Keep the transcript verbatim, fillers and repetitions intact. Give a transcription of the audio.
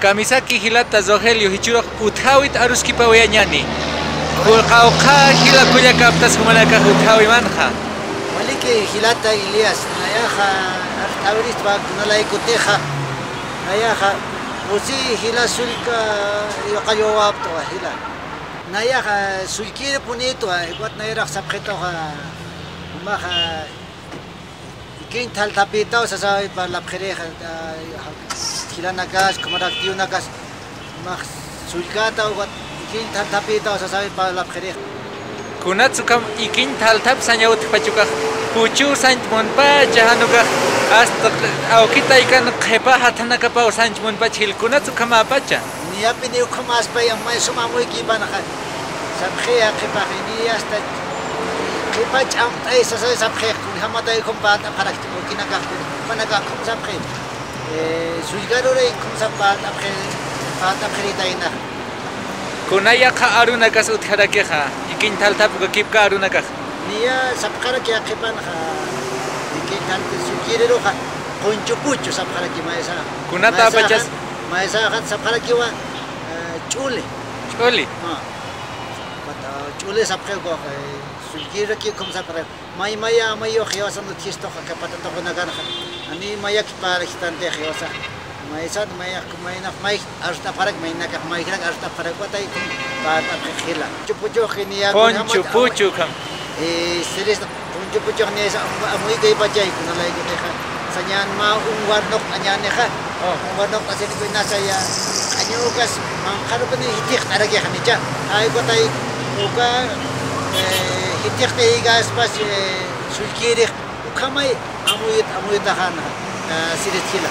Kamisaki jilata Rogelio, jichhürux utjäwit aruskipawayañäni. Qawqha jila kullakaptas jumanakax utjäwimanxa. Waliki jilata Elías, nayaxa arst'äwiristwa kunalaykutixa. Nayaxa pusi jila sullka yuqallwawaptwa jila. Nayaxa sullkiripunitwa, ikwat nayarux sapxituxa, jumaxa ikiñ thalthapïtaw sasawi parlapxirixa, jilanakas, jumarak tiyunakas, jumax sullkätaw, ikiñ thalthapïtaw sasawi parlapxirixa. Kunats ukham ikiñ thalthap saña utjpach ukax, puchuw sañt munpacha, jan ukax hasta awki taykan qhipa jathanakapaw sañt munpach jil, kunats ukhamäpacha. Niyapiniw ukhamäspay, amay sum amuykipanxa. Sapxiya qhipax, niya hasta qhipa ch'amt'ay sasay sapxix, kunjamatay ukham pant'apxarakchi, ukinakax, jumanakax ukham sapxi. Eh, sullkaruray ukham sap pant'apxi, pant'apxiritaynax. Kuna yaqha arunakas utjarakixa, ikiñ thalthap uka kipka arunakax. Niya sapxarakiya qhipanxa, ikiñ thalthap sullkiriruxa, qunchupuchu sapxaraki maysa. Kunata maysa apachas. Jan, maysa jan sapxarakiwa, eh, ch'uli. Ch'uli. Ah. Pata ch'uli sapxi ukax, eh, sullkiraki ukham sapxaraki. May maya, mayo jiwasan utjistuxa, aka patatuqunakanxa. Ani mayaki para jistantix jiwasax. Maysat, mayax, maynax, may arst'apxarak, maynakax, mayjirak arst'apxarak, watay, pant'apxi jila. Qunchupuchux niya, qunchupuchu ukham. Eh, siris, qunchupuchux niya, amuykaypachay, kunalaykutixa. Sañän mä un warnuqt'añänixa. Oh. Un warnuqt'asinikunasa ya, q'añukas, manqharupuni jithiqt'arakixa, nicha. Ay, watay, uka, eh, jithiqt'ayikaspas, eh, sullkirix, ukhamay, amuyut, amuyutaxan, ah, siris jila.